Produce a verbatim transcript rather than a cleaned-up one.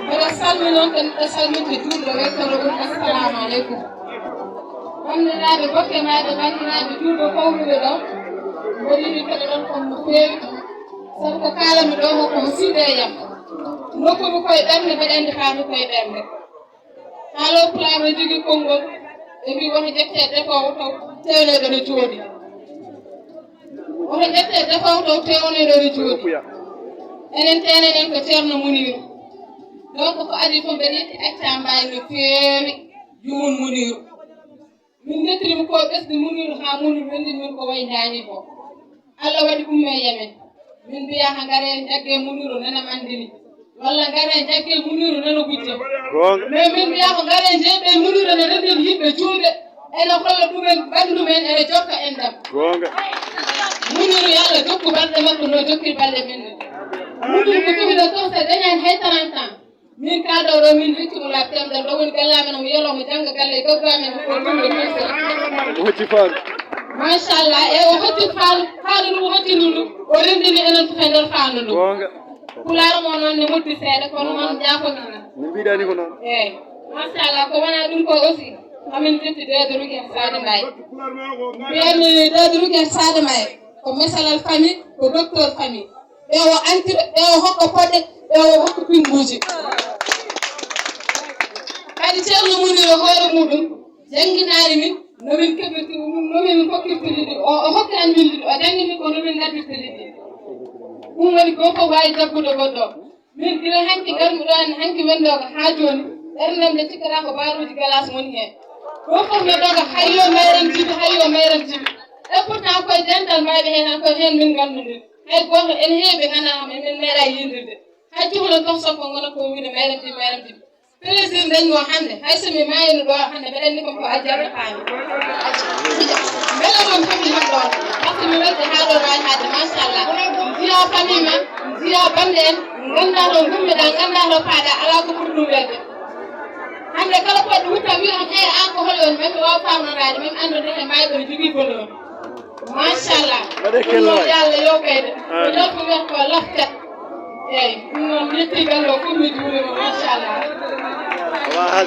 Mbeɗa salmina on, kadi mbeɗa salminde juulɓe, weltoro ɗum, assalamu aleykum. Banndiraaɓe, bokke maaɗe, banndiraaɓe juulɓe kowruɓe ɗo, mboɗo yiɗi kadi ɗon kon no feewi. Sabu ko kaalanmi ɗo ko, ko siide e yam. Nokkumi koye ɓernde, mbeɗa anndi faami koye ɓernde. Haalooɓe Pulaar no jogii konngol, ɓe mbii, "Woto ƴettee defoowo taw tewneyɗo no jooɗii." Woto ƴettee defoowo taw tewneyɗo no jooɗii. Enen teenenen ko Ceerno Muniiru. Donc, ko adii fof, mbeɗa yetti accaa mbaay no feewi, yumum Muniiru. Min njettirima ko ɓesdi Muniiru haa Muniiru renndini min ko wayi ndaani ko. Allah waɗi ɗum e yemen. Min mbiyaa ko ngaree njagge Muniiru nana manndini. Walla ngaree njagge Muniiru nana gujja. Goonga. Mais min mbiyaa ko ngaree njeeɓee Muniiru nana renndini yimɓe juulɓe. Ene holla ɗumen ɓanndu men, ene jokka enɗam. Goonga. Muniiru, yo Allah jokku balɗe makko no jokkiri balɗe men ɗe. Muniiru ko jogiɗo toon, so dañaani hay trente ans. Min ka ɗo ɗo min rikki mo laabi temedere ɗo woni galle amen, omo yelo mo jannga galle e gaggo amen ko ɗum ɗo fof. O hocci faandu. Machallah, e o hocci faandu, faandu ndu o hocci ndu ndu, o renndini enen fof e nder faandu ndu. Goonga. Pulaar mo noon ne moddi seeɗa, kono man jaafoɗina. Min mbiɗani ko noon. Eeyi. Machallah, ko wona ɗum ko aussi, amin jetti Deedo Rugen Sadio Mbaye. Mbiyatmi Deedo Rugen Sadio Mbaye, ko mesalal famille, ko docteur famille. Ɓe o antira, ɓe o hokka poɗe, ɓe o hokka pinnguuji. Kadi Ceerno Muniiru hoore muɗum jannginaani min no min keɓirtiri ɗum, no min kokkirtiri ɗum. O, o hokkani min ɗum, o janngini ko no min ngaddirtiri ɗum. Ɗum woni gooto fof waawi jaggude goɗɗo. Min gila hanki ngarmi ɗo, en hanki wonde ko haa jooni, ɓerndam nde cikkata ko baaruuji galas woni heen. Ɗo fof mi ɗo ko hayyo mayram jibi, hayyo mayram jibi. Et pourtant koye dental mbayɓe heen, tan koye heen min ngannduɗen. Hay gooto ene heewi ɓe nganndaa kam, min meeɗaa yiidirde. Hay cukalon toon sokko ngona ko wiide mayram jibi, mayram jibi. Plaisir dañmi o hannde, hay so mi maayino ɗo hannde, mbeɗa anndi kam ko aljanna paami. Mbele noon fami heen ɗoon, par ce que mi welti haa ɗo waawi haade, machallah. Njiya famille ma, njiya bannde en, nganndaa to ngummiɗaa, nganndaa to paaɗaa, alaa ko ɓuri ɗum welde. Hannde kala poɗɗo hutta wiya on, "Eey, aan ko holi on?" Min mi waawa faamnoraade, min anndude he mbaawɗo mi jogii golle on. Machallah. Waɗee ɗum noon, kelloore. Yo Allah yoɓ ɓeyde. Amiin. Ko ɗon ko wiyata ko lafcat. Eeyi, ɗum noon mi yetti galle o fof, mi juurima, machallah. Awa haali.